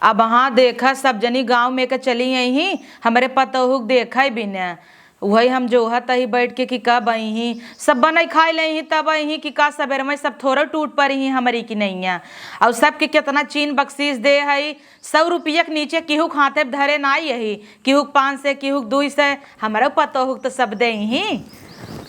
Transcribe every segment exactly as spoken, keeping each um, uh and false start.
अब हाँ देखा, सब जनी गाँव में के चली अइहीं, हमरे पतोहू के देखइ बिना। उहइ हम जोहत अही बैठ के कि कब अइहीं, सब बनइ खाइ लइहीं तब अइहीं कि का सबेर में सब थोड़ो टूट परिहीं हमरी कि नइया। अउर सबके केतना चीन बख्शीस दे हइ, सौ रुपया के नीचे केहू के हाथे धरे नाइ अही, केहू के पाँच सै, केहू के दुइ सै, हमरउ पतोहू के त सब देइहीं।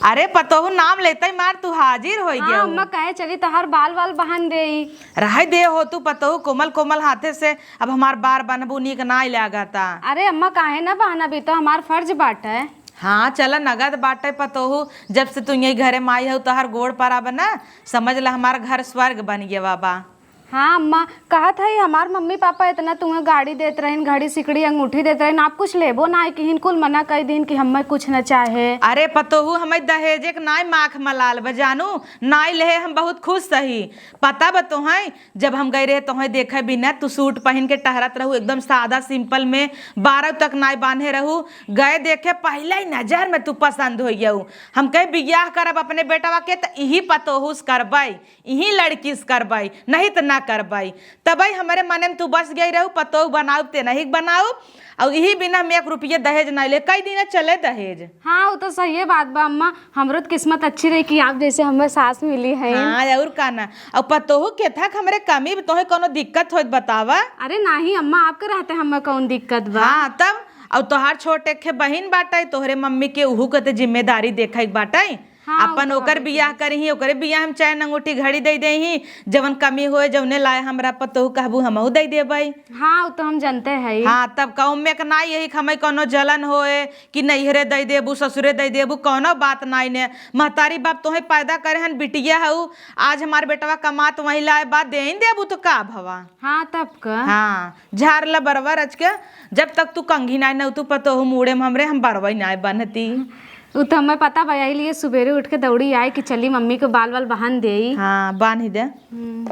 अरे पतोहू, नाम लेतइ मार तू हाजिर होइ हाँ, गयू। अम्मा कहे चली तोहार बाल वाल बहान देई। रहइ दे हो तू पतोहू, कोमल कोमल हाथे से अब हमार बार बनबू नीक नाइ लागता। अरे अम्मा काहे ना बहानब, ई तो हमार फर्ज बाटे। हाँ चला, नगद बाटे पतोहू, जब से तू यही घरे में आई हउ तोहार गोड़ परब ना, समझ ला हमार घर स्वर्ग बन गया बा। हाँ अम्मा, कहत हई हमार मम्मी पापा इतना तुम्हें गाड़ी देत रहिन, घड़ी सिकड़ी अंगूठी देत रहिन, आप कुछ लेबो नाइ किहिन, कुल मना कइ दीन कि हमें कुछ न चाहे। अरे पतोहू, हमें दहेजे के नाइ माख मलाल बा जानू, नाइ लेहे हम बहुत खुश सही। पता बा तोहई, जब हम गए रहे तोहई देखे बिना तू सूट पहिन के टहरत रहू, एकदम सादा सिंपल में, बारह तक नाइ बांधे रहू। गए देखे पहले ही नजर में तू पसंद होइ गयू। हम कहे बियाह करब अपने बेटवा के त इही पतोहू से करबई। इही लड़की से करबई, नहीं त ना करबई। तबई हमरे मने में तू बस गई रहू, पतोह बनाउब ते नहीं बनाउब, अउर इही बिना हम एक रुपये दहेज नहीं ले, कई दिन चले दहेज। हाँ, वो तो सही बात बा अम्मा, हमरो त किस्मत अच्छी रही कि आप जैसे हमें सास मिली है। हाँ, अउर का ना। अउर पतोहू के था हमरे कमी, तोहे कोनो दिक्कत होत बतावा। अरे नहीं अम्मा, आपके रहते हमें कौन दिक्कत बा? हाँ, तब अउर तोहार छोट एक बहिन बाटे, तोहरे मम्मी के उहू के ते जिम्मेदारी देखे के बाटे। हाँ, अपन उ तो ओकर बाटे। बियाह करिही, ओकरे बियाह हम चैन अंगूठी घड़ी दे देही, जवन कमी होए, जवने लाए हमरा पतोहू कहबू, हमहू दे देबई। हाँ, उ तो हम जानते हैं। हाँ, तब का ओमे के नाई यही कि हमें कोनो जलन होए कि नैहरे दे देबू, ससुरे दे देबू, कोनो बात नाई ने। महतारी बाप तोहे पैदा करे हन, बिटिया हऊ, आज हमार बेटवा कमात वहीं लाए बा, दे ही देबू तो का भवा। हाँ, तब का। हाँ, झार ला बरवा रच के, जब तक तू कंघी नाई न तू पतोहू मूड़े में हमरे, हम बरवा ही नाई बनती। उ तो हमें पता बा, यही लिए सुबेरे उठ के दौड़ी आए कि चली मम्मी के बाल वाल बहान देई। हाँ, बांध ही दे। हम्म।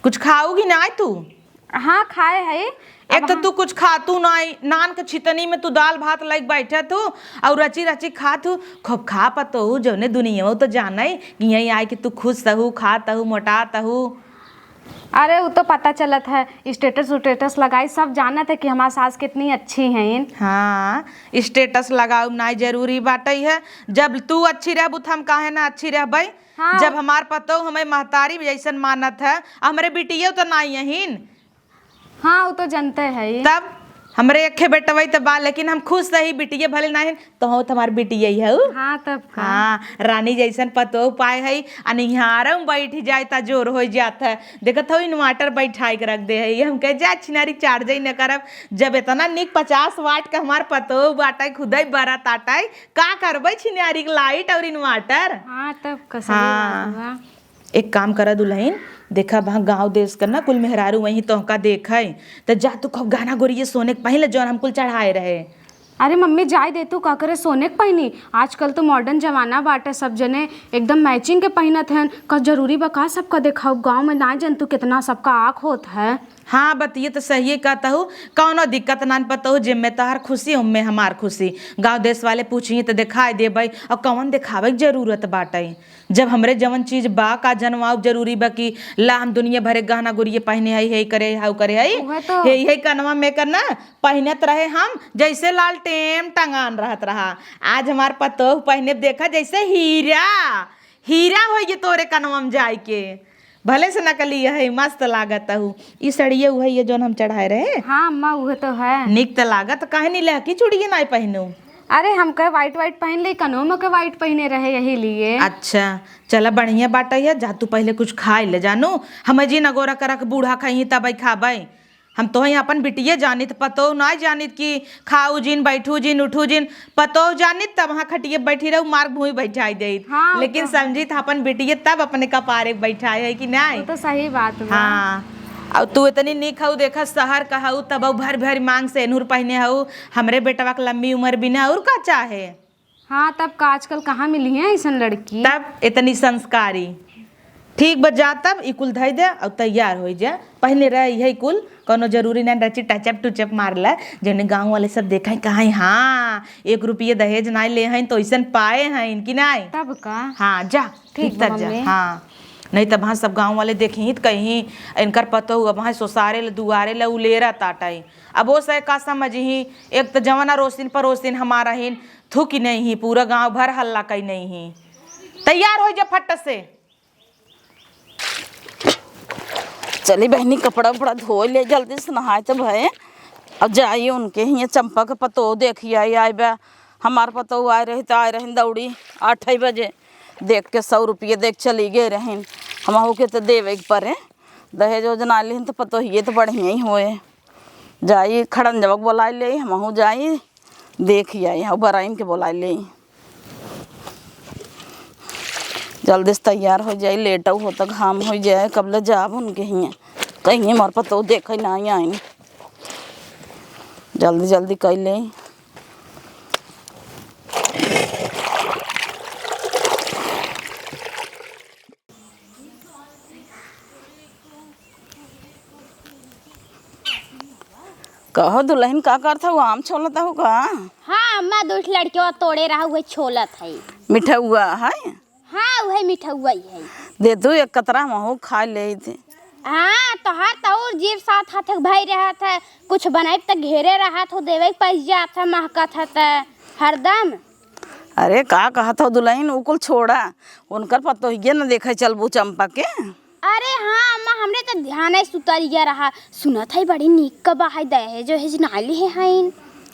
कुछ खाऊगी ना तू? हाँ, खाए है। एक अब तो हम तू कुछ खातू नाई, नान के छितनी में तू दाल भात लाइक बैठे तू अउर रची रची खात हू। खूब खा पतोहू, जौने दुनिया तो जाने कि यहीं आए कि तू खुश सहू, खात हू, मोटात हू। अरे, उ तो पता चलत है, status उटेटस लगाई, सब जानत है कि हमार सास कितनी अच्छी हैं। हाँ, status लगाउब नाई जरूरी बाटइ है। जब तू अच्छी रहबू, त हम काहे ना अच्छी रहबइ? हाँ। जब हमार पतोह हमें महतारी जैसन मानत है, हमरे बिटियो तो नाई अहिन। हाँ, उ तो जनते है। तब हमरे एक्खे बेटवई त बा, लेकिन हम खुश रही, बिटिये भले नाहिन, तोहू त हमार बिटिये हऊ। हाँ, तब का। हाँ, रानी जैसन पतोह पाए हई, आ निहारम बैठ जाए ता जोर होइ जात है। देखत हऊ, inverter बैठाइ के रख दे हई। हम कहे, "जा छिनारी, charge ही न करब।" जब इतना निक पचास watt का हमार पतोह बाटइ, खुदइ बरत आटइ, का करबइ छिनारी के light अउर inverter? हाँ, तब का सही हाँ। बात बा। एक काम करा दुलहिन, देखा, वहाँ गाँव देस क ना कुल मेहरारू वहीं तोहका देखइ, त जा तू खूब गहना गुरिये सोने क पहिन ले, जौन हम कुल चढ़ाए रहे। अरे मम्मी, जाए दे तू, का करे सोने क पहिनी? आजकल तो modern जमाना बाटे, सब जने एकदम matching के पहिनत हन। का जरूरी बा का सबका देखाउब? गाँव में ना जन तू कितना सबका आँख होत है। हाँ, बतिये त सहिए कहत हऊ, कौनो दिक्कत नान पतोहू, जेमे तोहार खुशी, ओमे हमार खुशी। गाँव देस वाले पूछिहीं त देखाए देबइ, अउर कौन देखावे क जरूरत बाटइ? जब हमरे जवन चीज बा, का जनवाउब जरूरी बा कि ला हम दुनिया भरे गहना गुरिये पहिने हई, हे करे, हाउ करे हई, उहे तो। हे, हे कनवा में करना पहिनत रहे हम, जैसे लालटेन टंगान रहत रहा। आज हमार पतोह पहिने देखा जैसे हीरा, हीरा होइ गे तोरे कनवा में जाए के। भले से नकली है, मस्त लागत हऊ। ई सड़िया उहे ये जौन हम चढ़ाए रहे? हाँ अम्मा, उहे तो है। निक त लागत, काहे नी लहकी चूड़िये नाई पहिनू? अरे, हम कहे white white पहिन ले, कनवा में के white पहिने रहे, यही लिए। अच्छा, चला बढ़िया बाटइ है, जा तू पहिले कुछ खाइ ले जानू, हमें जिन अगोरा करक बूढ़ा खइहीं तबइ खाबइ। हम तोहई अपन बिटिये जानित, पतोह नाई जानित कि खाऊ जिन, बैठू जिन, उठू जिन। पतोह जानित तब वहाँ खटिये बैठी रहू, मार भूमि बैठाई देत। हाँ, लेकिन तो समझित अपन बिटिये तब अपने कपारे बैठाए है कि नाई? वो तो सही बात बा। हाँ, अउर तू इतनी निक हऊ, देखा सहर क हऊ, तब भर भर मांग सेनुर पहिने हऊ, हमरे बेटवा क लंबी उमर बिना अउर का चाहे? हाँ, तब का आजकल कहाँ मिली है अइसन लड़की? तब इतनी संस्कारी। ठीक बा, जा तब ई कुल धइ दे अउर तैयार होइ जा। पहिने रहे इहे कुल, कौनो जरूरी ना रची टचअप टुचअप मार ले, जौने गाँव वाले सब देखइ कहइ, "हाँ, एक रुपये दहेज नाई ले हइन तो अइसन पाए हइन कि नाई?" तब का? हाँ, जा, ठीक भीतर बा जा। मम्मी। हाँ, नहीं त वहाँ सब गाँव वाले देखिहीं त कहिहीं, "इनकर पतोहू अब वहाँ सोसारे ल, दुआरे ल उलेरा ताटई।" अब वो से का समझिहीं, एक त जवना रोसिन परोसिन हमार रहिन, थूकी नहीं ही, पूरा गाँव भर हल्ला कई नहीं ही। तैयार होइ जा फट से। चली बहिनी, कपड़ा उपड़ा धोइ ले, जल्दी से नहाए त भए। अब जाई उनके हियाँ, चंपा के पतोह देखि आई, आई बा। हमार पतोह आए रही त आए रहिन दौड़ी आठै बजे, देख के सौ रुपये देख चली गए रहिन। हमहू के त देवे के परे, दहेज ओज ना लिहिन त पतोहिए त बढ़िया ही होए। जाई खड़ंजवा के बोलाइ लेई, हमहू जाई देखि आई, हऊ बराइन के बोलाइ लेई। जल्दी से तैयार होइ जाई, लेटउ हो त घाम होइ जाए, कब ले जाब उनके हियाँ, कहीं हमार पतोह देखे नाहीं आइन। जल्दी जल्दी कइ लेई। कहो दुलहिन, का करत हऊ? आम छोलत हऊ का? हाँ अम्मा, दुइ ठे लड़िकवा तोड़े रहा, उहै छोलत है। मिठउआ है? हाँ, उहै मिठउआ ही है। दे तू एक कतरा, हमहू खाइ लेइत। हाँ, तोहार त अउर जीभ सात हाथे क भइ रहत है, कुछ बनाइब त घेरे रहत हो, देवइ क पइस जात है, महकत है त हरदम। अरे का कहत हऊ दुलहिन, उ कुल छोड़ा, उनकर पतोहिए न देखइ चलबू चंपा के। अरे हाँ अम्मा, हमरे त ध्यानइ से उतरिया रहा। सुनत है बड़ी नीक क बा है, दहेज ओहेज नाहीं लिहे हइन।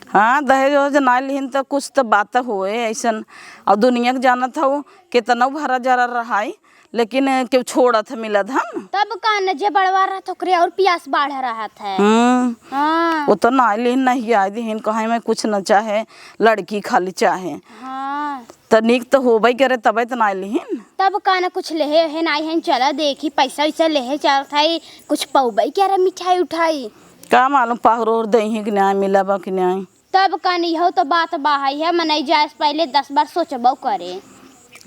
हाँ, दहेज ओहेज नाहीं लिहिन त कुछ त बात होए अइसन। अउर दुनिया क जानत हऊ, केतनउ भरा जरा रहाई, लेकिन केहू छोड़त है, मिलत है न। तब का न, जे बड़वा रहत ओकरे अउर पियास बाढ़ रहत है। हम्म। हाँ। वो त नाहीं लिहिन, नहियाइ दिहिन, कहइ में कुछ न चाहे, लड़की खाली चाहे। हाँ। त नीक त होबइ करे, तबइ त नाहीं लिहिन। तब का न, कुछ लेहे ओहे नाहीं हइन, चला देखी, पइसा वइसा लेहे चलत हई, कुछ पउबइ करे मिठाई उठाई। का मालूम पाहुर ओहुर देइहीं कि नाहीं, मिलब कि नाहीं। तब का न, इहउ त बात बा है, मनई जाए से पहिले दस बार सोचबउ करे।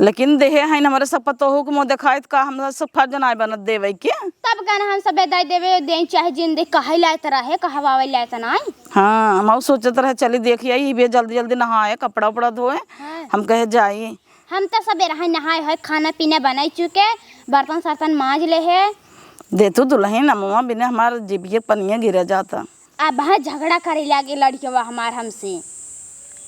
लेकिन देहे हइन हमरे सब पतोहू के मुँह देखाइत का, हम सब फर्ज नाहीं बनत देवइ के। तब का न, हम सबे दइ देबे, देइ चाहे जिन देइ, कहइ लायत रहे, कहवावइ लायत नाहीं। हाँ, हमहू सोचत रहे, चली देखि आई, इबे जल्दी जल्दी नहाए, कपड़ा उपड़ा धोए, हाँ। हम कहे जाई। हम त सबेरही नहाए होइ, खाना पीना बनाइ चुके, बर्तन सर्तन माँज लेहे। दे तू दुलहिन, अमवा बिना हमार जिभिये पनिया गिरा जाता। अबहै झगड़ा करे लागे लड़िकवा हमार हमसे।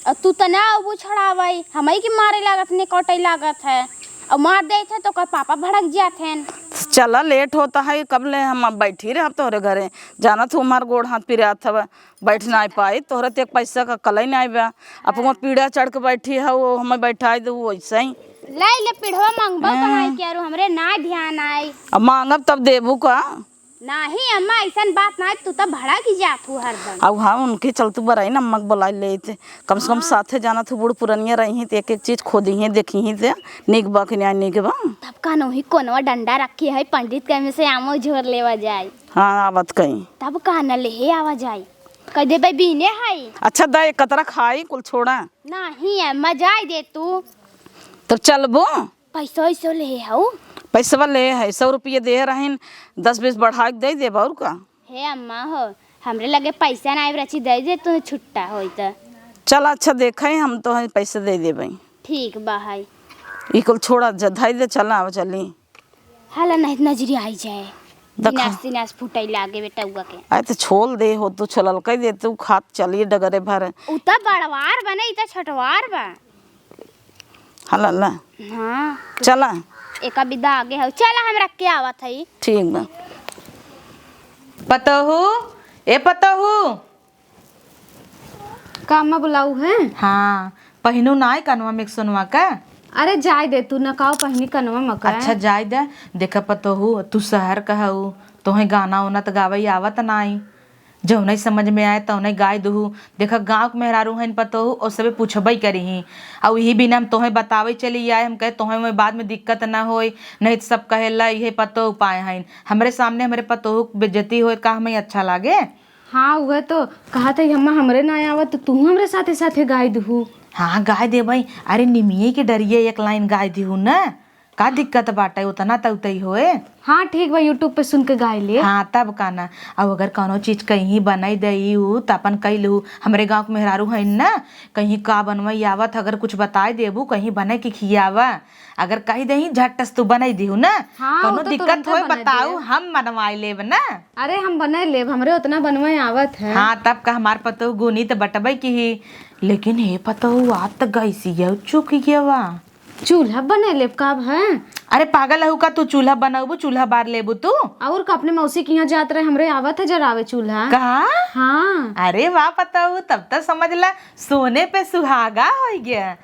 अउर तू त ना अउबू छड़ावइ, हमही के मारे लागत, निकौटइ लागत है। अउर मार देत है त ओकर पापा भड़क जात हैं। चला, लेट होता है, कब ले हम अब बैठी रहब तोहरे घरे? जानत हू हमार गोड़ हाथ पिरात हवे, बैठ नाहीं पाई, तोहरे ते एक पैसा क कलई नाहीं बा। अब हम पीढ़ा चढ़ के बैठी हऊ, हमें बैठाइ देबू वइसइ। लइ ले पीढ़वा मंगबो हाँ। कमाई के, अरु हमरे ना ध्यान आई। अब माँगब तब देबू का? नाहीं अम्मा, अइसन बात नाहीं, तू त भड़क जात हू हरदम। अब हाँ, उनके चलते बराइन अम्मा के बोलाइ लेइत। कम से कम हाँ। साथे जानत हू, बूढ़ पुरनिया रहिहीं त एक एक चीज खोदिहीं, देखिहीं त नीक बा कि नाहीं नीक बा। तब का नोही कोनवा डंडा रखी है, पंडित के में से आमो झोर लेवा जाए। हाँ, आवत कहीं। तब का न लेहे आवा जाए, कह देबइ बीने है। अच्छा, द एक कतरा खाई, कुल छोड़ा। नाहीं अम्मा, जाए दे तू। तब चलबो? पैसा वैसा लेहे हऊ? पैसवा लेहे है, सौ रुपये देहे रहिन, दस बीस बढ़ाइ के दइ देब, अउर का? हे अम्मा हो, हमरे लगे पैसा नाहीं रची, दइ दे तू, छुट्टा होई त। चल अच्छा, देखइ, हम तोहइ पैसा दइ देबइ। ठीक बा है। ई कुल छोड़ा, ज-, धइ दे, चला, आवा चली। हाला नाहीं त नजरी आइ जाए। देखा। दिनास दिनास फुटइ लागे बेटउआ के। अरे त छोल दे हो, तू छोलल कइ दे, तू खात चली डगरे भर। उ त बड़वार बा न, ई त छोटवार बा। हाला ला। हाँ। चला। एका बिदा आगे हउ। चला, हम रख के आवत हई। ठीक बा। पतोहू, ए पतोहू। का अम्मा बुलाऊ है? हाँ, पहिनू नाई कनवा में सुनवा का? अरे जाए दे तू, न काओ पहिनी कनवा में का। अच्छा जाए दे, देखा पतोहू, तू शहर का हऊ, तोहे गाना ओना त गावइ आवत नाई। जौनइ समझ में आए, तौनइ गाइ दुहू। देखा, गाँव के मेहरारू हइन पतोहू, ओ सबे पूछबइ करिहीं। अउ इही बिना हम तोहे बतावइ चली आए, हम कहे, तोहे ओहे बाद में दिक्कत न होय, नहीं त सब कहेला, इहे पतोहू पाए हइन। हमरे सामने हमरे पतोहू के बेइज्जती होय, का हमइ अच्छा लागे? हाँ, उहे तो कहत हई, हम्मा हमरे ना आवत, त तू हमरे साथे साथे गाइ दुहू। हाँ, गाइ देबइ। अरे, निमिये के डरिये एक लाइन गाइ दिहू न। का दिक्कत बाटे, उतना त उतई होए। हाँ, ठीक बा, YouTube पे सुन के गाय ले। हाँ, तब का ना। अब अगर कौनो चीज कहीं बनाई दई उ, त अपन कई लू। हमरे गाँव के मेहरारू हईन ना, कहीं का बनवाई आवत, अगर कुछ बताई देबू, कहीं बने के खियावा, अगर कही देही, झट से तू बनाई दिहू ना। हाँ, कौनो उ तो दिक्कत तुरंते होए, बनाई बताऊ, दे। हम बनवाई लेब ना। अरे, हम बनाई लेब, हमरे उतना बनवाई आवत है। हाँ, तब का, हमार पतोह गुनी त बटबई की ही। लेकिन हे पतोह, आज त गैसिया चुक गया बा। चूल्हा बने लेब का अब है? अरे पागल हऊ का तू? चूल्हा बनउबू, चूल्हा बार लेबू तू। और का, अपने मौसी के यहाँ जात रहे, हमरे आवत है जरावे चूल्हा। का? हाँ। अरे वाह पतोहू, तब त समझ ला सोने पे सुहागा होइ गया।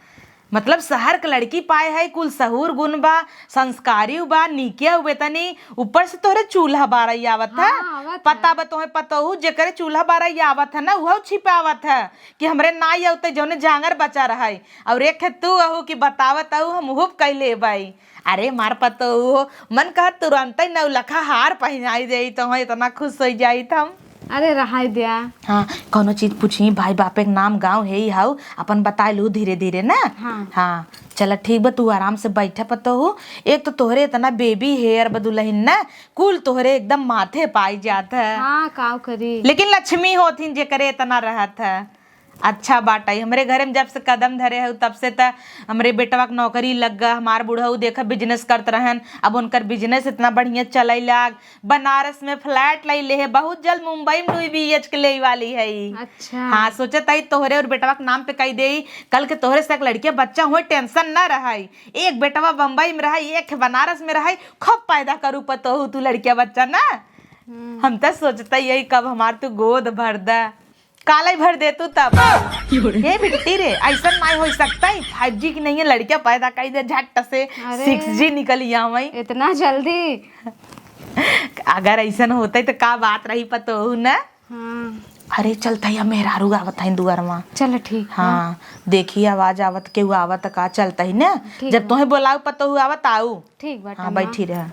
मतलब शहर के लड़की पाए है, कुल सहूर गुन बा, संस्कारी बा, नीके हुए तनी, ऊपर से तोहरे चूल्हा बारई आवत है। हाँ, आवत है। पता बा तोहे पतोहू, जेकरे चूल्हा बारई आवत है ना, उहो छिपावत है कि हमरे नाई आवते जौने जांगर बचा रहे। और एक है तू अहू कि बतावत अहू, हम हुप कइ लेबई। अरे मार पतोहू हो, मन कहत तुरंतई नौलखा हार पहिनाई देई, तो इतना खुश होइ जाइत हम। अरे रहाई द्या। हाँ, कौनो चीज पूछी, भाई बापे के नाम गाँव है ही हाउ, अपन बताए लू धीरे धीरे ना। हाँ। हाँ, चला ठीक बा, तू आराम से बैठा पतोहू। एक तो तोहरे इतना baby hair बा दुलहिन ना, कुल तोहरे एकदम माथे पाई जात है। हाँ, काव करी। लेकिन लक्ष्मी होथिन जेकरे इतना रहत है। अच्छा बाटइ, हमरे घरे में जब से कदम धरे हउ, तब से त हमरे बेटवा के नौकरी लग गा। हमार बुढ़ऊ देखा business करत रहन, अब उनकर business इतना बढ़िया चलइ लाग। बनारस में flat लइ ले है, बहुत जल्द मुंबई में two BHK लेइ वाली है। अच्छा। हाँ, सोचत हई तोहरे और बेटवा के नाम पे कइ देई। कल के तोहरे से एक लड़किया बच्चा होई, tension ना रहइ। एक बेटवा बम्बई में रहइ, एक बनारस में रहइ, खूब पैदा करू पतोहू तू लड़किया बच्चा ना। हम्म। हम त सोचत हई कब हमार तू गोद भर दा। कालइ भर दे तू तब। हे बिट्टी रे, अइसन नाहीं होइ सकतइ। Five G की नहीं है, लड़किया पैदा कइ दे झट से, अरे, six G निकल आवइ। इतना जल्दी? अगर अइसन होतइ त का बात रही पतोहू न? हाँ। अरे चलत हई, मेहरारू आवत हइन दुआरवा। चल ठीक, हाँ। हाँ, देखी आवाज आवत, केहू आवत का, चलत हई न? ठीक जब बा। तोहे बोलाऊ पतोहू आवत आऊ। ठीक बाटे हाँ, माँ। बैठी रह।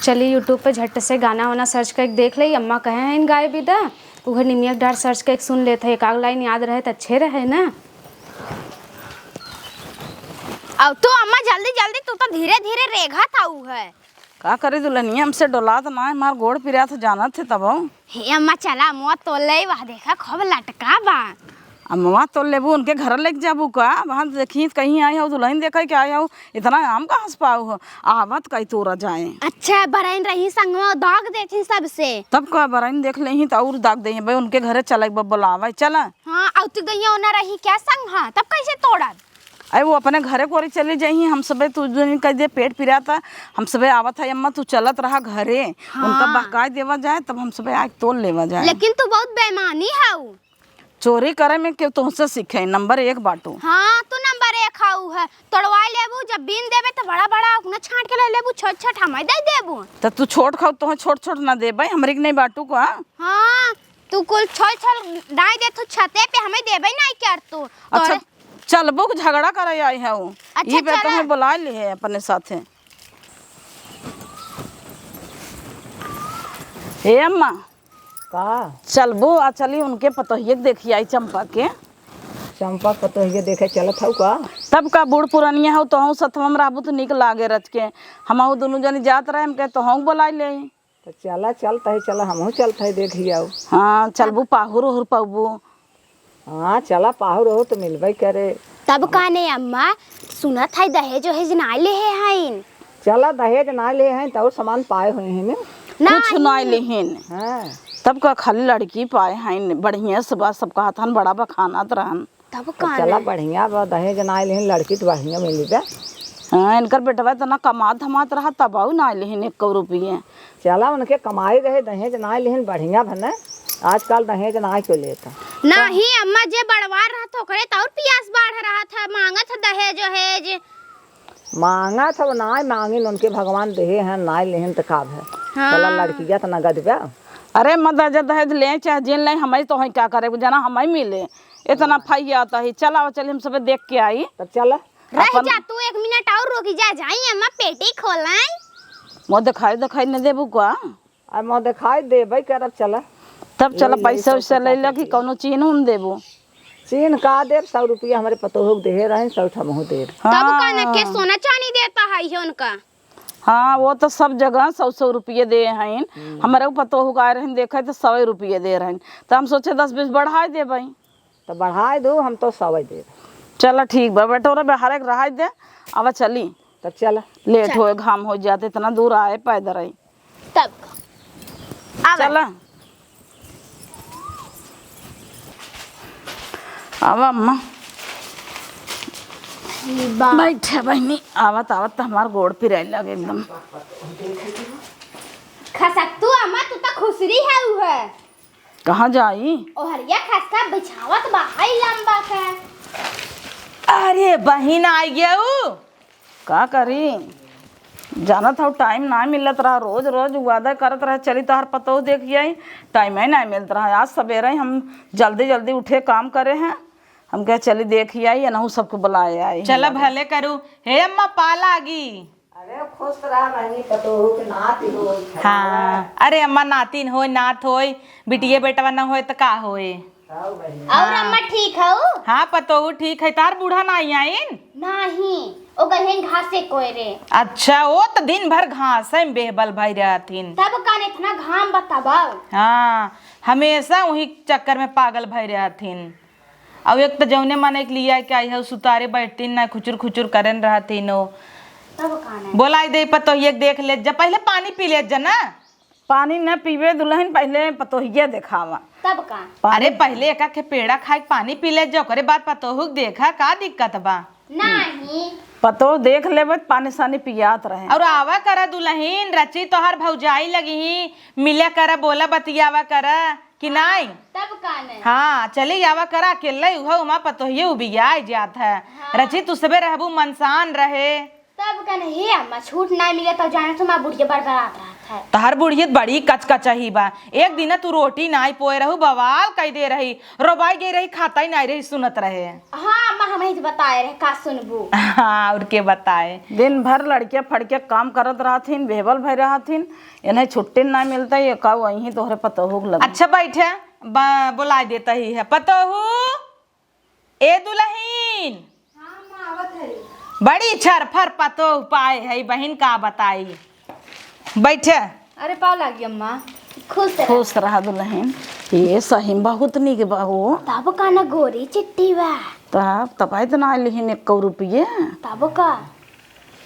चली YouTube पे झट से गाना वाना search करके देख लेई, अम्मा कहे हैं इन गाए भी दा, उहे निमिया के डार search करके सुन लेत है, एक आध line याद रहे त अच्छे रहे ना। अब तू अम्मा जल्दी जल्दी, तू तो धीरे धीरे रेघत आऊ है। का करी दुल्हनिया, हमसे डोलात ना है, हमार गोड़ पिरात जानत है तब। हे अम्मा चला, अम्मा तोल ले, वह देखा खूब लटका बा। अम्मा तोल लेबू, उनके घर लेके जाबू का? वहाँ देखी कहीं आई हो दुल्हन, देखा क्या आई हो, इतना आम कहाँ से पाऊ हो? आवत कई तोरा जाए। अच्छा, बरइन रही संगवा, दाग देथिन सबसे। तब का बरइन देख लेही त और दाग देही भाई, उनके घरे चले एक बार बुलावे, चला। हाँ, अउती गइया ओना रही क्या संग? हाँ, तब कैसे तोड़ब? अरे वो अपने घरे कोरी चली जाही, हम सबे तू जनी कह दे पेट पिराता, हम सबे आवत है अम्मा, तू चलत रहा घरे, उनका हाँ। बहकाई देवा जाए, तब हम सबे आके तोल लेवा जाए। लेकिन तू बहुत बेईमानी हऊ। चोरी करे में केहू तोहसे सीखे, नंबर एक बाटू। हाँ, तू नंबर एक हऊ है। तोड़वा लेबू, जब बीन देबे त बड़ा बड़ा अपने छांट के ले लेबू, छोट छोट हमें दे देबू। त तू छोट खाऊ, तोहे छोट छोट ना देबे, हमरे के नहीं बाटू का? हाँ, तू कुल छोल छोल डाई दे, तू छते पे हमें देबे नहीं कर तू। अच्छा, तोरे चलबू के झगड़ा करे आई है वो। अच्छा, ई बे चला। तोहे बुला ली है अपने साथे। ए अम्मा, का? चलबू आ चली उनके पतोहिए के देखी आई चंपा के। चंपा के पतोहिए देखे चलत हऊ का? तब का बूढ़ पुरनिया हऊ, तोहू सथवा में रहबू त नीक लागे रच के। हमहू दुनू जनी जात रहे, हम कहे तोहू के बोलाई ले। त चला, चलत है, चला, हमहू चलत है, देखी आऊ। हाँ, चलबू पाहुर उहुर पउबू। हाँ, चला, पाहुर ओहुर त मिलबे करे। तब काने अम्मा, सुनत है दहेज ओहेज ना लेहे हईन। चला, दहेज ना लेहे हईन, त और सामान पाए हुए हैं ना। कुछ ना लेहिन। हाँ। तब का खाली लड़की पाए हईन, बढ़िया से बा, सब कहत हन बड़ा बखानत रहन। तब तो काने। चला, बढ़िया बा, दहेज ना लेहिन, लड़की त बढ़िया मिली बा। हाँ, इनकर बेटवा इतना कमात धमात रहा, तब आऊ ना लेहिन एक रुपये। चला, उनके कमाई रहे, दहेज ना लेहिन, बढ़िया भने। आजकल दहेज ना क्यों लेता? नाही अम्मा, जे बड़वार रहत ओकरे त और पियास बाढ़ रहत है, मांगत है दहेज ओहेज। मांगत है, ना मांगिन, उनके भगवान देहे हैं, ना लेहिन त का भे? हाँ। चला, लड़किया त नगद बा। अरे अम्मा, दहेज, दहेज ले चाहे जिन ले, हमें तो है क्या करे, जना हमें मिले। इतना फैया तो ही। चला, चल हम सबे देख के आई। तब चला। रह अपन जा तू, एक मिनट और रुकी जा, जाई अम्मा पेटी खोलाई। मुँह दिखाई, दिखाई न देबू का? अब मुँह दिखाई देबे करब, चला। तब चला, ले, ले, पैसा वैसा सब ले ला कि कौनो चीज न देबू। चीन्ह का देब, सौ रुपया हमरे पतोहू के देहे रहेन, सौ ठमहू देब। तब का न के हाँ। सोना चानी देता है ये उनका? हाँ, वो तो सब जगह सौ सौ रुपये दे हईन। हम्म। हमरे उ पतोहू का आए रहेन देखे तो सौ रुपये दे रहेन, तो हम सोचे दस बीस बढ़ाए देबई। तो बढ़ाए दो, हम तो सौ देब। चला ठीक बा, बटोरा बहारे के रहाए दे। अब चली। तब चला। लेट चल। होए, घाम हो जाते, इतना दूर आए पैदल आई। तब का। आवा। चला। आवा अम्मा। बा- बैठे बहिनी, आवत आवत तो हमार गोड़ पिराए लगे एकदम। खसकतू अम्मा, तू तो खुसरी है उ है। कहाँ जाई? ओहरिया खसका बिछावत बा, हाय लंबा के। अरे बहिन, आई गया उ। का करी, जानत हौ टाइम ना मिलत रहा, रोज रोज वादा करत रहे चली तोहार पतोह देख आई, टाइम ही ना मिलत रहा। आज सवेरे ही हम जल्दी जल्दी उठे काम करे हैं, हम कहे चली देख आई, एनहू सबको बुलाए आई। चला भले करू। हे अम्मा, पा लागी। अरे खुश रहा बहिनी, पतोहू के नाती हो। हाँ, अरे अम्मा, नातिन होय, नात होय, बिटिये बेटवा न होय त का होय? और अम्मा ठीक हऊ? हाँ, पतोहू ठीक है। तार बूढ़ा नाई आइन? नाही, ओ गहेन घासे कोयरे। अच्छा, ओ त दिन भर घासे में बेहबल भई रहथिन। तब कान इतना घाम बताबा। हाँ, हमेशा वही चक्कर में पागल भई रहथिन। और एक त जौने मने के लिए के आई है, सुतारे बैठतीन ना, खुचुर खुचुर करन रहथिन ओ। तब कान है। बोलाई दे पतोहिए के देख ले जा, पहले पानी पी ले जा ना। पानी न पीवे दुलहिन, पहिले पतोहिया देखावा। तब का? पानी अरे, पहिले एका के पेड़ा खाए के पानी पी ले जा, ओकरे बाद पतोहू के देखा, का दिक्कत बा? नाही। पतोह देख लेबे त पानी सानी पियात रहे। और आवा करा दुलहिन, रची तोहार भौजाई लगी ही, मिले करा, बोला बतियावा करा कि नाई? तब का नहीं? हाँ, चली आवा करा, अकेले उहो उमा पतोहिए उबियाए जात है। हाँ। रची तू सबे रहबू मनसान रहे। तब कन हे अम्मा, छूट नाई मिले तब जाने से हमार बुढ़िया बड़बड़ात रहत है। तहर बुढ़िया त बड़ी कचकचही बा। एक दिन तू रोटी नाई पोए रहू, बवाल कई दे रही, रोबाई गई रही, खाता ही नाई रही, सुनत रहे। हाँ अम्मा, हम ही तो बताए रहे, का सुनबू? हाँ, और के बताए? दिन भर लड़किया फड़किया काम करत रहथिन, बेहबल भई रहथिन, इन्हें छुट्टी नाई मिलता, ये का वहीं तोहरे पतोहू के लगे। अच्छा बैठे, ब-, बुलाए देता ही है। पतोहू, ए दुलहिन। हाँ, अम्मा, आवत है। बड़ी छरफर पतोह पाए है बहिन, का बताई। बैठे। अरे, पाव लागी अम्मा। खुश रह। खुश रहा दुलहिन। ये सही में बहुत नीक बा हो। तब का ना गोरी चिट्टी बा। तब, तब इतना लिहिन एक्को रुपये। तब का।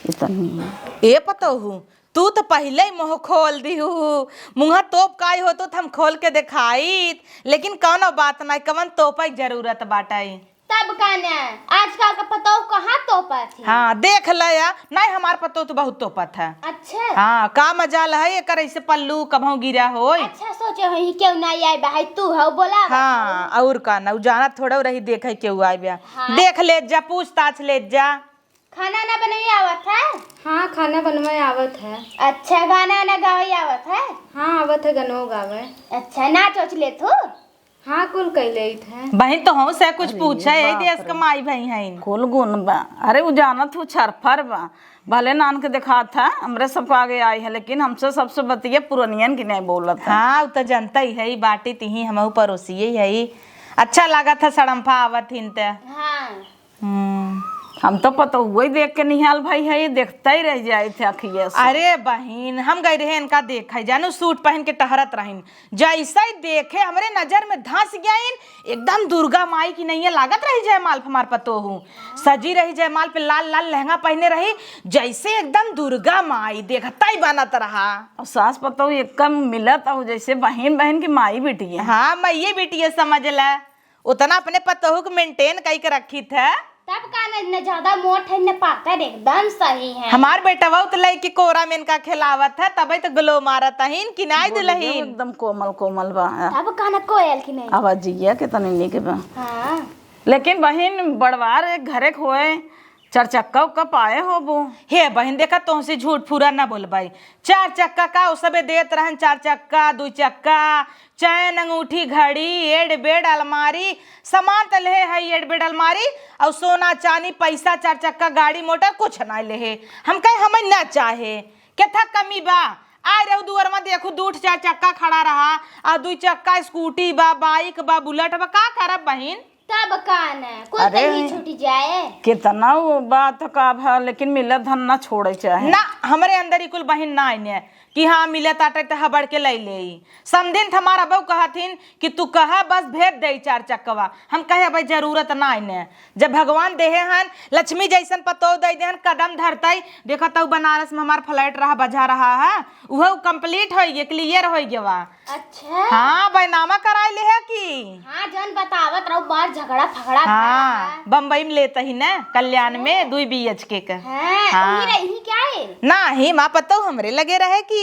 इतनी। ए पतोहू, तू त पहिले ही मुँह खोल दिहू। मुँह तोप काई होतो त हम खोल के देखाइत, लेकिन कौनो बात नाई, कवन तोपे के जरूरत बाटे। तब का न, आजकल का पतोह कहाँ तोपत है? हाँ, देख लया, नाई हमार पतोह त बहुत तोपत है। अच्छा। हाँ, का मजाल है एकर ऐसे पल्लू कभौ गिरा होय। अच्छा, सोचे होई केहू नाई आए बा, है तू हौ, बोला हाँ, और का ना, उ जानत थोड़ा रही देखे केहू आए बा। हाँ। देख ले जा, पूछताछ ले जा। खाना ना बनवे आवत है? हाँ, खाना बनवे आवत है। अच्छा, गाना वाना गावे आवत है? हाँ, आवत है गनो गावे। अच्छा, नाच वाच लेत हो? हाँ, कुल कई लेत है। बहिन, तोहू से कुछ अरे पूछे, यही बाप देश रे। के माई भाई हैं। कुल गुण बा। अरे, उ जानत हूँ, छरफर बा। भले नान के देखात है, हमरे सबको आगे आई है, लेकिन हमसे सबसे बतिया पुरनियन की नहीं बोलत है। हाँ, उ त जनता ही है, बाटी तिही हमहू पड़ोसिये है। अच्छा लागत है, सड़म्फा आवत हिन ते। हाँ। हम्म, हम तो पतोहुए देख के निहाल भाई है, ये देखते ही रह जाए थे अखिया से। अरे बहिन, हम गए रहे इनका देखे, जानू सूट पहन के टहरत रहिन, जैसे ही देखे हमरे नजर में धंस गइन, एकदम दुर्गा माई की नैया लागत रही जयमाल पे हमार पतोहू, सजी रही जयमाल पे, लाल लाल लहंगा पहने रही, जैसे एकदम दुर्गा माई देखते ही बनत रहा। और सास पतोहू एकदम मिलत हो, जैसे बहिन बहिन की माई बिटिया। हाँ, माइये बिटिया समझ ले। उतना अपने पतोहू के maintain कई के रखित है। तब का न, न ज्यादा मोट है, न पातर, एकदम सही है। हमार बेटवा उत लइके कोरा में इनका खिलावत है, तबे तो glow मारत हईन कि नाई बोलिए, दुलहिन। एकदम कोमल कोमल बा। तब का न कोयल की नहीं। आवाजिया के तनी नीक बा। हाँ। लेकिन बहिन, बड़वार एक घरे के होए, चार चक्का उक्का पाए होबो। हे बहिन, देखा, तोहसे झूठ फूरा ना बोलबाई। चार चक्का का, ओ सबे देत रहन, चार चक्का, दुई चक्का, चैन, अंगूठी, घड़ी, एड बेड, अलमारी, सामान त लेहे है, एड बेड, अलमारी, और सोना, चानी, पैसा, चार चक्का, गाड़ी, मोटर, कुछ ना लेहे। हम कहे, हमें ना चाहे। केथा कमी बा? आए रहू दुअर में, देखू, दू ठे चार चक्का खड़ा रहा, और दुई चक्का स्कूटी बा, बाइक बा, बुलेट बा, का करब बहिन? तब का न, कुल अरे, तही छूट जाए। कितना वो बात का भा, लेकिन मिलत धन ना छोड़े चाहे। ना, हमरे अंदर ही कुल बहिन ना आइने कि हाँ, मिलत आटे त हबड़ के लई लेई। समधिन त हमार अबऊ कहथिन कि तू कहा बस भेज दे चार चक्कवा। हम कहे, "भाई, जरूरत ना आइने।" जब भगवान देहे हन, लक्ष्मी जैसन पतोह दे देहन, कदम धरतई। देखत हऊ बनारस में हमार flat रहा, बजा रहा है, उहो complete होई गे, clear होई गे बा। अच्छा। हाँ, बैनामा कराई ले है कि? हाँ, जौन बतावत रहू, बार झगड़ा फगड़ा हाँ, भा। बम्बई में लेत ही ना, कल्याण में, अच्छा। दुई BHK का। हाँ, हाँ। वही रही क्या है? नाही, माँ पतोह हमरे लगे रहे कि?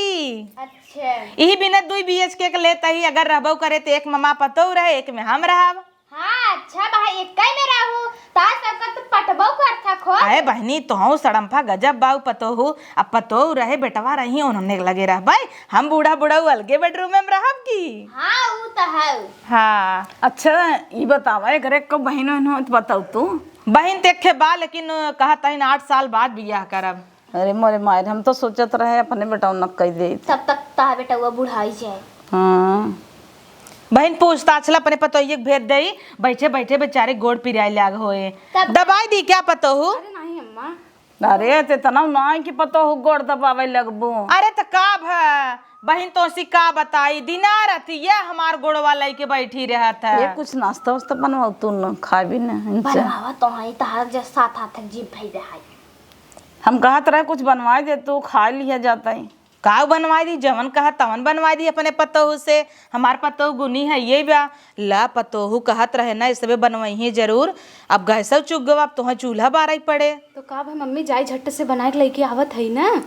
अच्छा। इही बिना दुई BHK के लेत ही, अगर रहबो करे त एक में माँ पतोह रहे, एक में हम रहब। हाँ, अच्छा भाई, एक ही में रहू, तार सबका तो पटबो करत ह खोज। अरे बहिनी, तोहू सड़म्फा गजब बाऊ पतोहू, अब पतोहू रहे बेटवा रही, उन्होंने लगे रहबै, हम बूढ़ा बुढ़ऊ अलगे bedroom में रहब की? हाँ, ऊ तो है। हाँ। अच्छा, ई बतावा, एकरे को बहिन वहिन हो तो बताऊ तू। बहिन त एक्खे बा, लेकिन कहत हइन आठ साल बाद बियाह करब। अरे मोरे मायर, हम तो सोचत रहे अपने बेटौनक कई देइत। तब तक ता बेटौआ बुढ़ाई जाए। हाँ। बहिन, पूछताछ ला अपने पतोहिए के भेज देई, बैठे बैठे बेचारे गोड़ पिराए लाग होए। तब दबाई दी क्या पतोहू? अरे नहीं अम्मा। अरे, त इतना नाई कि पतोहू गोड़ दबावे लगबू। अरे, त का भ-, बहिन, तोसी का बताई, दिना रात ये हमार गोड़वा लइके बैठी रहत है। ये कुछ नाश्ता वास्ता बनवाओ तू न, खाबी न इनसे। बनवावा तो हई, तहार जे साथ हाथ जीभ भई रहाई। हम कहत रहे कुछ बनवाई दे, तू खा लिया जाता है। काउ बनवाई दी, जवन कहा तवन बनवाई दी अपने पतोहू से। हमार पतोहू गुनी है ये बा। ला पतोहू कहत रहे ना, ये सबे बनवइहे जरूर। अब गैसौ चुक गवा, अब तोहे चूल्हा बारई पड़े। तो का भा मम्मी, जाई झट से बनाए के लइके आवत हई ना?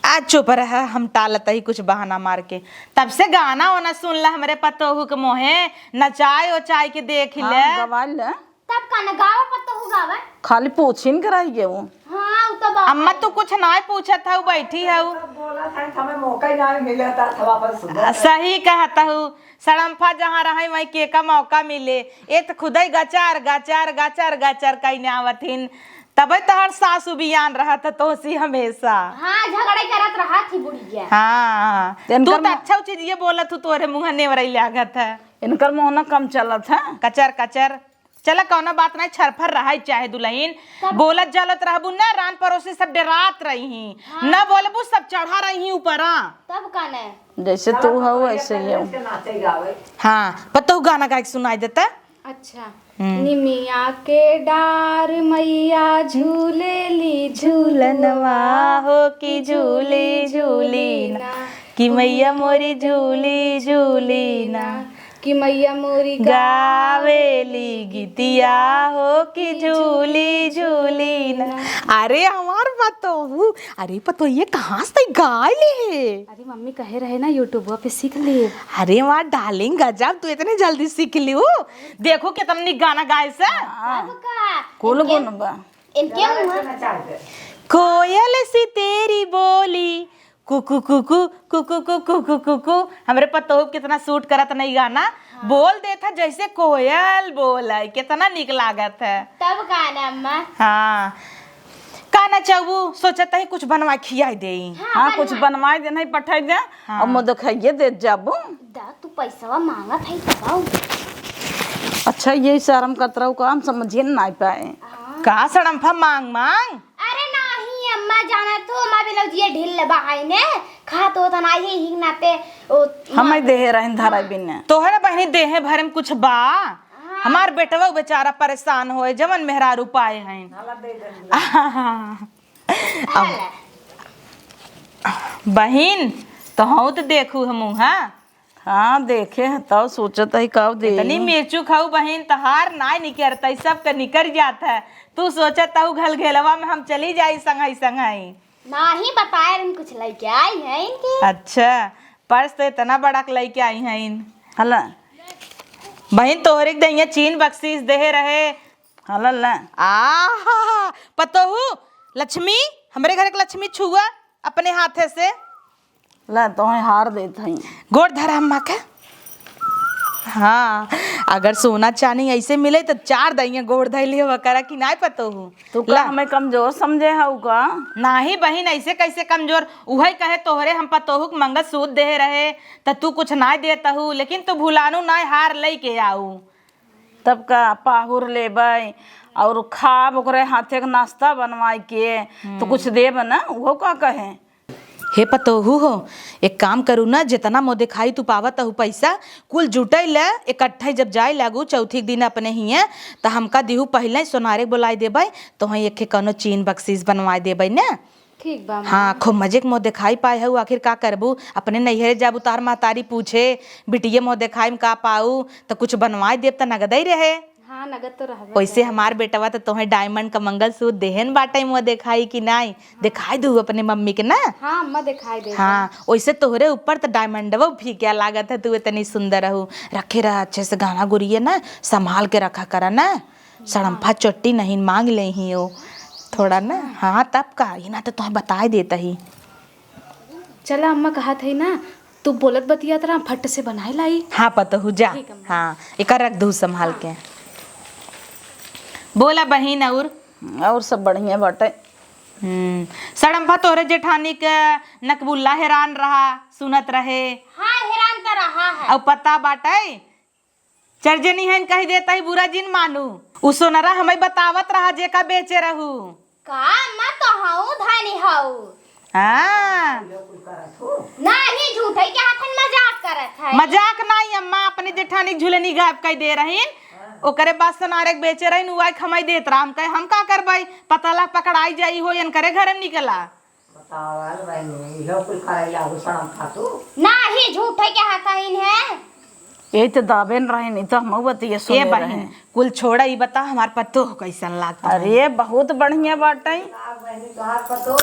आ चुप रह, हम टालत ही कुछ बहाना मार के। तब से गाना वाना सुन ला हमरे पतोहू के मोहे, नचाए ओचाए के देख हाँ, ले। गवा ले। तब का न गावा पतोहू गावे? खाली पूछिन के रह गए वो। हाँ, उ तो बात अम्मा, है। तू कुछ ना पूछत हऊ, बैठी हऊ। सब बोलत है, हमें मौका ही ना मिलत है, सब अपन सुनत है। सही कहत हऊ, सड़म्फा जहाँ रहे, वहीं के का मौका मिले। ए त खुदई गचार, गचार, गचार, गचार कइने आवत हिन। तबे तहार सासु बियान रहत ह तोसी हमेशा। हाँ, झगड़े करत रहत ही बुढ़िया। हाँ, इनकर तू त मुँह अच्छा चीज ये बोलत हू, तोरे मुँह नेवरई लागत है। इनकर मुँह ना कम चलत है। कचर, कचर। चला, कौनो बात नाहीं, छरफर रहा चाहे दुलहिन। तब बोलत जलत रहबू ना, रान परोसी सब डेरात रही। हाँ। ना बोलबू, सब चढ़ा रही ऊपरा। तब का ने? जैसे तू हो, वैसे ही हो। हाँ, पतोहू गाना गाइके सुनाई देता। अच्छा। हम्म। निमिया के डार मैया झूलेली झूलनवा हो कि झूली झूली ना, कि मैया मोरी झूली झूली ना। कि मैया मोरी गावेली गीतिया हो कि झूली झूली ना। अरे हमार पतोहू, अरे पतोहिए कहाँ से गाय ले? अरे मम्मी कहे रहे ना YouTube पे सीख लिए। अरे हमार darling गजब, तू इतने जल्दी सीख लियो। देखो कितना निक गाना गाए से। हाँ। अब का? कौन इनके, कौन बा? इनके मुँह। कोयल सी तेरी बोली, कुकु कुकु, कुकु कुकु, कुकु कुकु। हमरे पतोहू कितना suit करत नहीं गाना। हाँ। बोल देत ह जैसे कोयल बोले, कितना निक लागत है। तब का ना अम्मा? हाँ। का ना चाहबू, सोचत ही कुछ बनवा खियाई देई। हाँ, हाँ, कुछ बनवा। बनवाई दे, नहीं पठाई दे। हाँ। अब मुँह देखाइए दे जाबू। दा, तू पैसवा मांगत है तब। अच्छा, ये शर्म करत रहू का, हम समझिए ना पाए। हाँ। का सड़म्फा मांग मांग? अरे नाही अम्मा, जाना तो हमार ब्लाउजिया ढील बा है ने, खात होत नाही ही नाते ओ हमें देहे रहन धराई बिन। तोहरे बहिनी देहे भरे में कुछ बा? हाँ। हमार बेटवा बेचारा परेशान होए, जवन मेहरारू पाए हैं। अब बहिन, तोहू त देखू हमू, हाँ? हाँ, देखे ह, तब सोचत ही कब दे। इतनी मिर्चू खाऊ बहिन, तहार नाय निकरतई, सबके निकर जात है। तू सोचत हऊ घलघेलवा में हम चली जाई संगई संगई। नाही बताए रहन कुछ लइके आई है इनके। अच्छा, पर्स तो इतना बड़ा के लइके आई हैं। हला। बहिन, तोहरे के दहिया चीन बख्शीश देहे रहे। हला ला। आहा, पतोहू, लक्ष्मी, हमरे घर के लक्ष्मी छुआ अपने हाथे से। ला, तोहे हार देत हई। गोड़ धरा अम्मा के। हाँ, अगर सोना चानी ऐसे मिले त चार दहिया गोड़ धइले हुआ करा कि नाय पतोहू। तू का ला। हमें कमजोर समझे हऊ का? नाही बहिन, ऐसे कैसे कमजोर? उहई कहे तोहरे हम पतोहू के मंगलसूत्र देहे रहे, त तू कुछ नाय देत हऊ, लेकिन तू भुलानू नाय हार लइके आऊ। तब का पाहुर लेबै और खाब ओकरे हाथे के नाश्ता बनवाई के, तो हम्म। कुछ देब ना, उहो का कहे? हे पतोहू हो, एक काम करू ना, जितना मोदे खाई तू पावत हू पैसा, कुल जुटै ले, इकट्ठा जब जाए लागू चौथी के दिन अपने हिये, त हमका दिहू पहिले सोनारे के बोलाए देबै, तोहई एक कौनो चीन बख्शीश बनवाए देबै ना। ठीक बा, हाँ, माँ। खूब मजे के मोदे खाई पाए हऊ, आखिर का करबू? अपने नैहरे जाबू, तोहार महतारी पूछे, "बिटिये मोदे खाई में का पाऊ?" त कुछ बनवाए देब त नगदई रहे। हाँ, नगद तो रहबे वैसे करे। हमार बेटवा त तोहे diamond का मंगलसूत्र देहेन बाटे मोदे खाई कि नाई? हाँ। देखाई दू अपने मम्मी के ना। हाँ, अम्मा देखाई दे। हाँ, वैसे तोहरे ऊपर त diamondवा फीका लागत है, तू इतनी सुंदर रहू। रखे रहा अच्छे से गहना गुरिया ना, संभाल के रखा करा ना। सड़म्फा चोटी नहीं मांग ले ही हो थोड़ा ना। हाँ, तब का, इना तो तोहे बताए देता ही। चला अम्मा, कहत है ना, तू बोलत बतियात रहा, फट से बनाए लाई। हाँ पतोहू, जा। ठीक अम्मा। हाँ, एका रख दू संभाल हाँ। के। बोला बहिन, और? और सब बढ़िया बाटे। हम्म, सड़म्फा तोहरे जेठानी के नकबुल्ला हैरान रहा, सुनत रहे। हाँ, हैरान त रहा है। और पता बाटे, चरजनी हइन कहि देत ही, बुरा जिन मानू। उ सोनरा हमइ बतावत रहा जेका बेचे रहू। का अम्मा, तोहउ धनी हउ? हाँ। नाही, झूठइ कहत हइन, मजाक करत है। मजाक नाहीं अम्मा, अपने जेठानी क झुलनी गायब कइ दे रहीन, ओकरे बाद सोनारे क बेचे रहीन, उ आइक हमइ देत रहा। हम कहे हम का करबइ, पता लग पकड़ाइ जाई होइ, एनकरे घरे म निकला। बतावल बहिनी, इहो कुल करइ लागू सड़म्फा तू। नाही, झूठइ कहत हइन है। यही त दाबेन रहे, नहीं त हमहू बतिये सुने ए बहिन, रहे। कुल छोड़ा, ई बता हमार पतोह कइसन लागत है? अरे, बहुत बढ़िया बाटइ। का बहिनी, तोहार पतोह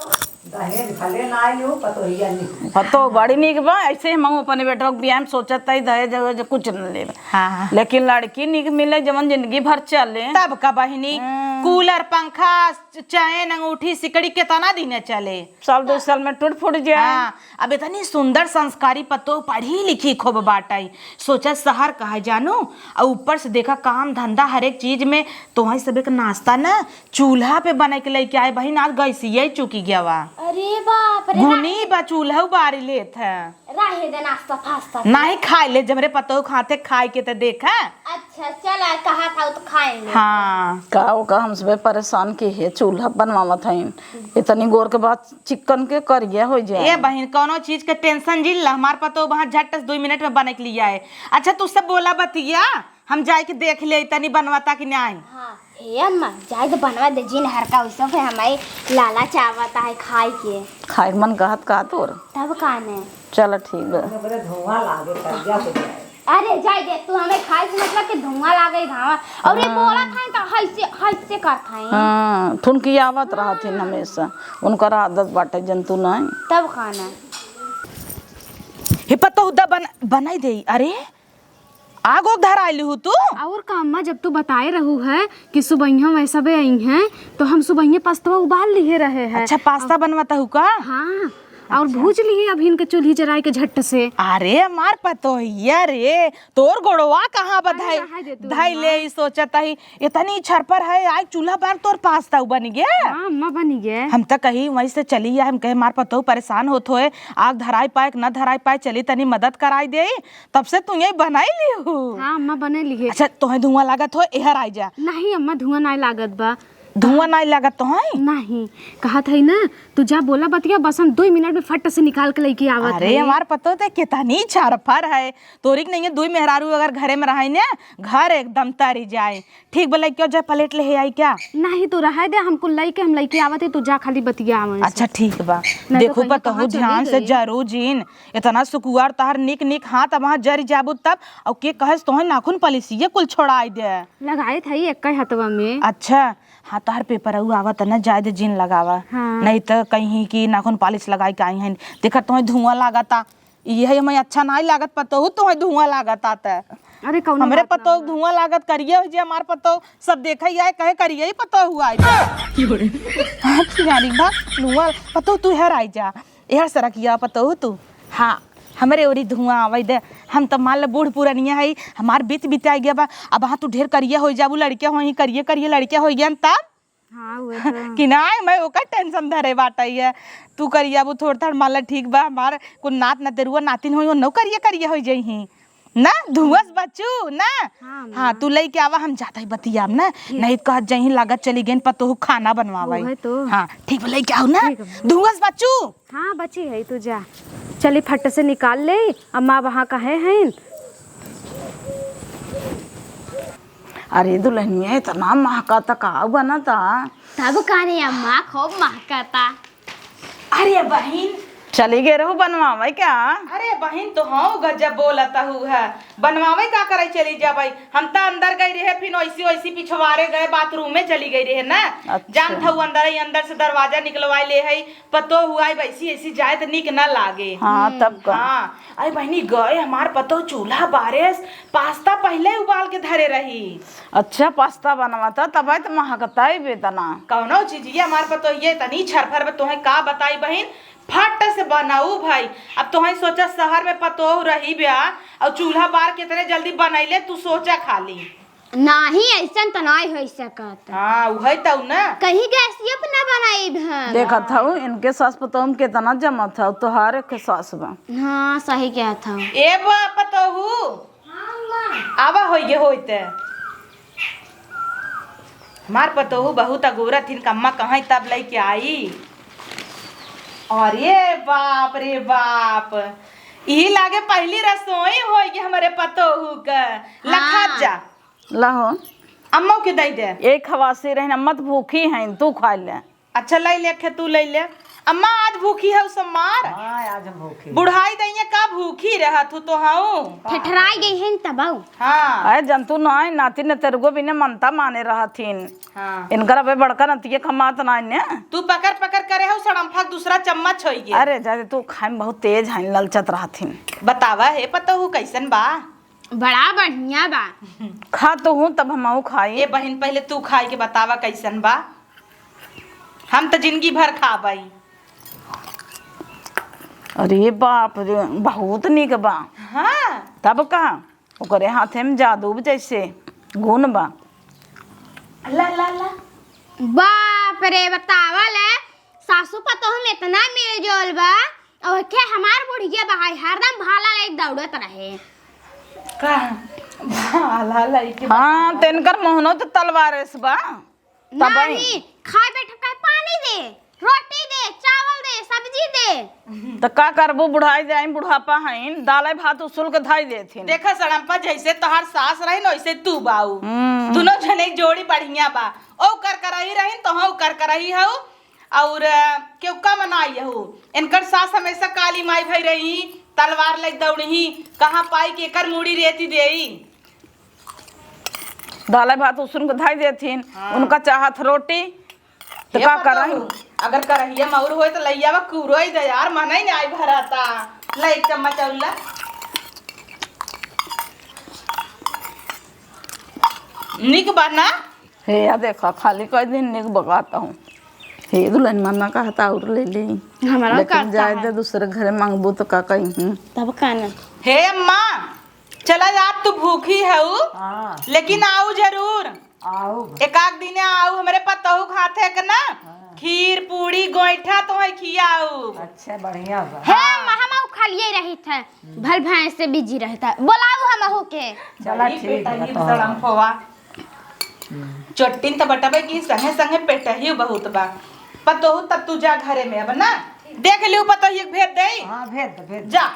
दहेज भले ना आइल हो, पतोहिया निक। पतोह बड़ी निक बा, अइसे हमहू अपने बेटवा क बियाह म सोचत हई, दहेज वहेज कुछ न लेब। हाँ, हाँ। लेकिन लड़की निक मिले, जवन जिंदगी भर चले। तब का बहिनी, हाँ। कूलर, पंखा, च-, चैन, अंगूठी, सिकड़ी केतना दिने चले? साल दो साल में टूट फूट जाए। हाँ, अब इतनी सुंदर संस्कारी पतोह, पढ़ी लिखी खूब बाटइ, सोचा शहर कहे जानू, अउ ऊपर से देखा काम धंधा हर एक चीज में तोहई सबे क नाश्ता न चूल्हा पे बनइ के लइके आए बहिन, आज गैसिया ही चुकि गवा। अरे बाप रे, गुनी बा, चूल्हा बारी लेत है। रहे दे नाश्ता फास्ता के। नाही खाइ ले, जब हमरे पतोह खाते खाइ के त देखा। अच्छा, चला, कहा था तो खाएंगे। हाँ। का ओका हम सबे परेशान किहे, चूल्हा बनवावत हइन, इतनी गोर के बाद चिक्कन के करिया होइ जाए। ए बहिन, कउनो चीज के tension जिन ला, हमार पतोह वहाँ झट से दुइ मिनट में बनइ के लियाए। अच्छा, तू सब बोला बतिया, हम जाइ के देख लेइ तनी बनवाता कि नाहीं। हाँ। हे अम्मा, जाइ त बनवा दे, जिन हरका ओइसो के हमइ लालच आवत है खाइ के। खाइ के मन कहत का तोर? तब का ने? चल ठीक बा। ओकरे धुआं लागे, करिया हो जाए। अरे जाइ दे, तू हमइ खाइ से मतलब कि धुआं लागे धावा। और ये हाँ। बोलत है त हइसे, हइसे करत है। हाँ, ठुनकी आवत रहत है हमेसा। उनकर आदत बाटे जंतु नाहीं। तब का ने? हे पतोह दा बन-, बनाइ देइ। अरे, आग ओग धराइ लिहू तू? और का अम्मा, जब तू बताए रहू है कि सुबहिया में सबे अइहैं, तो हम सुबहिया पस्तवा उबाल लिहे रहे हैं। अच्छा, पास्ता बनवाता हूँ का? हाँ, और अच्छा। भूज लिहे अभी इनके चूल्ही जराए के झट से। अरे हमार पतोहिया रे, तोर गोड़वा कहाँ बा? अरे, धाई, रहा दे तू धाई अम्मा। ले, ई सोचत ही, इतनी छरपर है, आज चूल्हा पर तोर पास्ता बन गया। हाँ, अम्मा बन गया। हम त कही वहीं से चली आए, हम कहे हमार पतोह परेशान होत होए, आग धराई पाए कि न धराई पाए, चली तनी मदद कराई दे। तब से तू यही बनाई ली हूँ। हाँ, अम्मा, बने लिए। अच्छा, तोहे धुआं लागत हो, एहर आई जा। नहीं, अम्मा, धुआं नाहीं लागत बा। धुआं नाहीं लागत तोहे? नहीं, कहत है ना, तू जा बोला बतिया, बस हम दुइ मिनट में फट से निकाल के लइके आवत अरे, है। हमार पतोह ते कितनी छरफर है। तोरी के नहीं है, दुइ मेहरारू अगर घरे में रहे ना, घर एकदम तरी जाए। ठीक बा, लइके जा, प्लेट ले आई क्या? नहीं, तू रहे दे, हमको लइके, हम लइके आवत है, तू जा खाली बतिया आवे से। अच्छा, ठीक बा। नहीं तो देखू, कहीं पतोहू कहाँ चली ध्यान से गई। जरू जिन, इतना सुकुवार तोहार निक निक हाथ अब वहाँ जरि जाबू तब, और के कहे से तोहे नाखून पलिसिये कुल छोड़ाई दे। लगाए था ही एक हथवा में। अच्छा, हाँ, तोहार पेपर अउ आवत न, जाए दे, जिन लगावा। हाँ। नहीं त कहीं कि नाखून पालिश लगाई के आई हैं, देखा तोहे धुआं लागता, इहे हमें अच्छा नाहीं लागत, पतोहू तोहे धुआं लागता त। अरे, कौनो हमरे बात ना पतोहू बा। धुआं लागत, करिये होइ जे हमार पतोहू, सब देखइ आए, कहे करिये ही पतोहू आए। हाँ, तू जानी बा, धुआं, पतोहू तू हर आई जा। एहर सरकिया पतोहू तू। हाँ, हमरे ओरी धुआं आवइ दे। हम त मान ले बूढ़ पुरनिया हई, हमार बीत बिताइ गया बा। अब हाँ तू ढेर करिया होइ जाबू, लड़के होई, करिये करिये लड़के होइ गयन तब। हाँ, उहे तो। कि नाहीं, मैं ओकर tension धरे बाटइ है। तू करिया बू थोड़ थाड़ मान ले ठीक बा, हमार कुल नात नतेरुआ नातिन होई, उन्हउ करिये करिये होइ जइहीं। ना, धुआस बच्चू ना। हाँ, हाँ, माँ। तू लइके आवा, हम जात ही बतियाब ना। ठीक। नहीं कहत जहीं लागत चली गइन पतोहू खाना बनवावे। उहे तो। हाँ, ठीक बा, लइके आउ ना। ठीक बा। धुआस बच्चू। हाँ, बची है, तू जा। चली, फट से निकाल ले, अम्मा वहाँ कहे हैं। अरे दुल्हनिया, इतना महका त का बनता? तब का रे अम्मा, खूब महकता। अरे बहिन। चली गए रहू बनवावे का? अरे बहिन, तो हाँ गजब बोलत हू है। बनवावे का करे चली जाबे? हम त अंदर गई रहे, फिर ऐसी वैसी पिछवारे गए, बाथरूम में चली गई रहे ना। अच्छा। जानत हऊ अंदर ही, अंदर से दरवाजा निकलवाई ले है, पतोहू आई वैसी ऐसी जाए त निक ना लागे। हाँ, हम्म। तब का। हाँ, अरे बहिनी, गए हमार पतोह चूल्हा बारेस, पास्ता पहिले उबाल के धरे रही। अच्छा, पास्ता बनवाता, तब त महकता ही बेतना। कौनो चीज ये हमार पतोह ये तनी छरफर बा, तोहे का बताई बहिन, फट से बनाऊ भाई। अब तोहे सोचा, शहर में पतोह रही ब्या और चूल्हा बार कितने जल्दी बनैले, तू सोचा खाली। नाही, ऐसन त नाही होइ सकत। हाँ, उहै तउ ना। कहीं गैसिया पे ना बनाइब हम। देखत हऊ, इनके सास पतोह में केतना जमत हऊ, तोहार एक सास बा। हाँ, सही कहत हऊ। ए बा पतोहू। हाँ, माँ। आवा होइगे होइते। हमार पतोहू बहुत अगोरत हिन, कम्मा कहाँ तब लइके आई। अरे बाप रे बाप, ई लागे पहली रसोई होइगे हमरे पतोहू क। लखा हाँ। जा। लहो। अम्मा के दई दे। एक खवासी रहिन, अम्मा त भूखी हैं, तू खा ले। अच्छा, लई ले, खे तू लई ले। अम्मा आज भूखी हऊ सब मार। हाँ, आज हम भूखी। बुढ़ाई दइया का भूखी रहत हू तो हऊ। ठेठराई गई हैं तबऊ। हाँ। अरे जंतु ना है, नाती नतरुगो बिना मनता माने रहथिन। हाँ। इनकर अबे बड़का नतिया कमात ना ने। तू पकड़ पकड़ करे हऊ, सड़म्फा दूसरा चम्मच होइगे। अरे जा दे, तू खाए में बहुत तेज हैं, ललचत रहथिन। बतावा हे पतोहू कैसन बा? बड़ा बढ़िया बा। खा तो हूँ, तब हमहू खाई। ए बहिन, पहिले तू खाई के बतावा कैसन बा। हम त जिंदगी भर खाबई। अरे बाप रे, बहुत निक बा। हाँ। तब का, ओकरे हाथे में जादू जैसे गुण बा। ला, ला, ला। बाप रे, बतावा ले, सासू पतोह में इतना मेलजोल बा। और के हमार बुढ़िया बहाई हरदम भाला लेके दौड़त रहे। का? भाला लेके हाँ, तेनकर मोहनो त तलवार से बा। तबई। नहीं, खाए बैठ के पानी दे, रोटी दे, चावल दे, सब्जी दे। त का करबू, बुढ़ाई जाई, बुढ़ापा हईन, दाल भात उसूल के धाई देथिन। देखा सड़म्पा, जैसे तोहार सास रही न, वैसे तू बाऊ। हम्म। दुनो जने के जोड़ी बढ़िया बा। ओ कर करही रही, तोहू कर करही हऊ। और, अ, केहू कम ना आई हऊ। इनकर सास हमेशा काली माई भई रही, तलवार लेके दौड़ही, कहाँ पाई के एकर मूड़ी रेती देई। दाल भात उसूल के धाई देथिन, हाँ। उनका चाहत रोटी, त ये का पता करही? हो, अगर करहिया मौर होए त लइयावा कुरोई दे यार, मनई ना आई भराता। ले एक चम्मच और ला। निक बा ना? हे या देखा, खाली कई दिन निक बगाता हूँ। हे दुल्हन, मना कहता और ले ले। हमारा लेकिन कहता जाए है। दे, दूसरे घरे मांगबू तो का कही हूँ। तब का ना? हे अम्मा, चला जा, तू भूखी हऊ, हाँ। लेकिन आऊ जरूर। आऊ। एक आध दिने आऊ, हमरे पतोहू खात है के ना? हाँ। खीर, पूड़ी, गोइठा तोहे खियाऊ। अच्छा, बढ़िया बा। हे, हाँ। हम आऊ खालिए रही थे। भल भैंस से बिजी रहता। बोलाऊ हमहू के। चला, बड़ी ठीक पेटही बा, तो। सड़म्फवा। हम्म। चोट्टिन त बटबे की संगे संगे पेटही बहुत बा। पतोहू तब तू जा घरे में अब ना। देख लियो पतोहिया के भेज देई। हाँ, भेज दे, भेज दे। जा।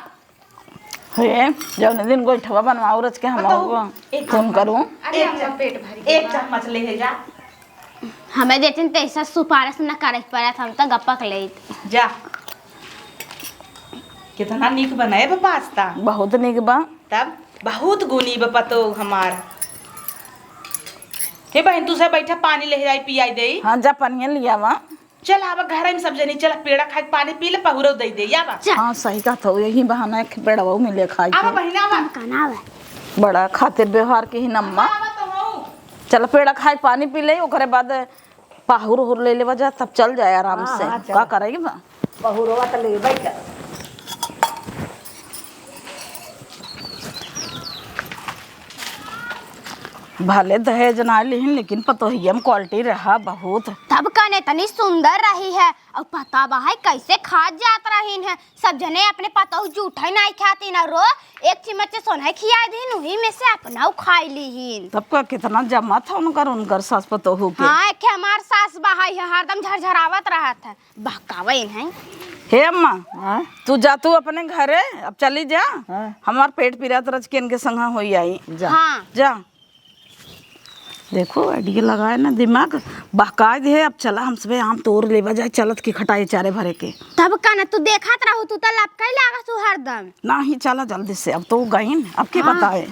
हे, जौने दिन गोइठवा बनवाऊ रच के हम पतोहू, आऊ एक फोन चम्मच। करूँ। अरे, एक हम चम-, पेट भर एक गया। चम्मच ले जा। हमें देतिन त ऐसा सुपारस न करे के पड़त, हम त गपक लेत। जा। कितना नीक बनाए बा पास्ता। बहुत नीक बा। तब बहुत गुनी बा पतोह हमार। हे बहिन, तू सब बैठा, पानी ले जाई, पियाई देई। हाँ, जा पनिया लियावा। चल आवा घर में सब जनी, चल पेड़ा खाए के पानी पी ले, पहुरो दे दे, आवा। चल। हाँ, सही कहत हो, यही बहाना एक पेड़वा मिले खाए आवा के। बहिन, आवा। हम कहना आवा। बड़ा खातिर व्यवहार के ही नम्मा। आवा तो हूँ। चल पेड़ा खाए, पानी पी ले, ओकरे बाद पाहुर उहुर ले लेवा जा, तब चल जाए आराम हाँ, से। हाँ, चल। का करेगी बा? बहुरवा त लेबै कर। भले दहेज ना लिहिन, लेकिन पतोहिया में quality रहा बहुत। तब कने इतनी सुंदर रही है, और पता बा है कैसे खात जात हिन है, सब जने अपने पतोहू जूठे नाई खातिन, और एक चिम्मच सोना खिया दिन, वही में से अपना खाई लीहिन। तब का कितना जमा था उनकर, उनकर सास पतोहू के। हाँ, एक हमार सास बहाई है, हरदम झरझरावत रहत है, बहकावे इन्हें। हे अम्मा, हाँ? तू जा, तू अपने घरे अब चली जा। हाँ। हमार पेट पिरात रच के इनके संग होई आई। जा। हाँ। जा। देखो, आइडिया लगाए ना, दिमाग बहकाए दे। अब चला, हम सबे आम तोड़ लेवा जाए, चलत की खटाई चारे भरे के। तब का ना, तू देखत रहू, तू तो लपकाई लागत तू हरदम। नाही, चला जल्दी से, अब तो गईन, अब के हाँ। बताए।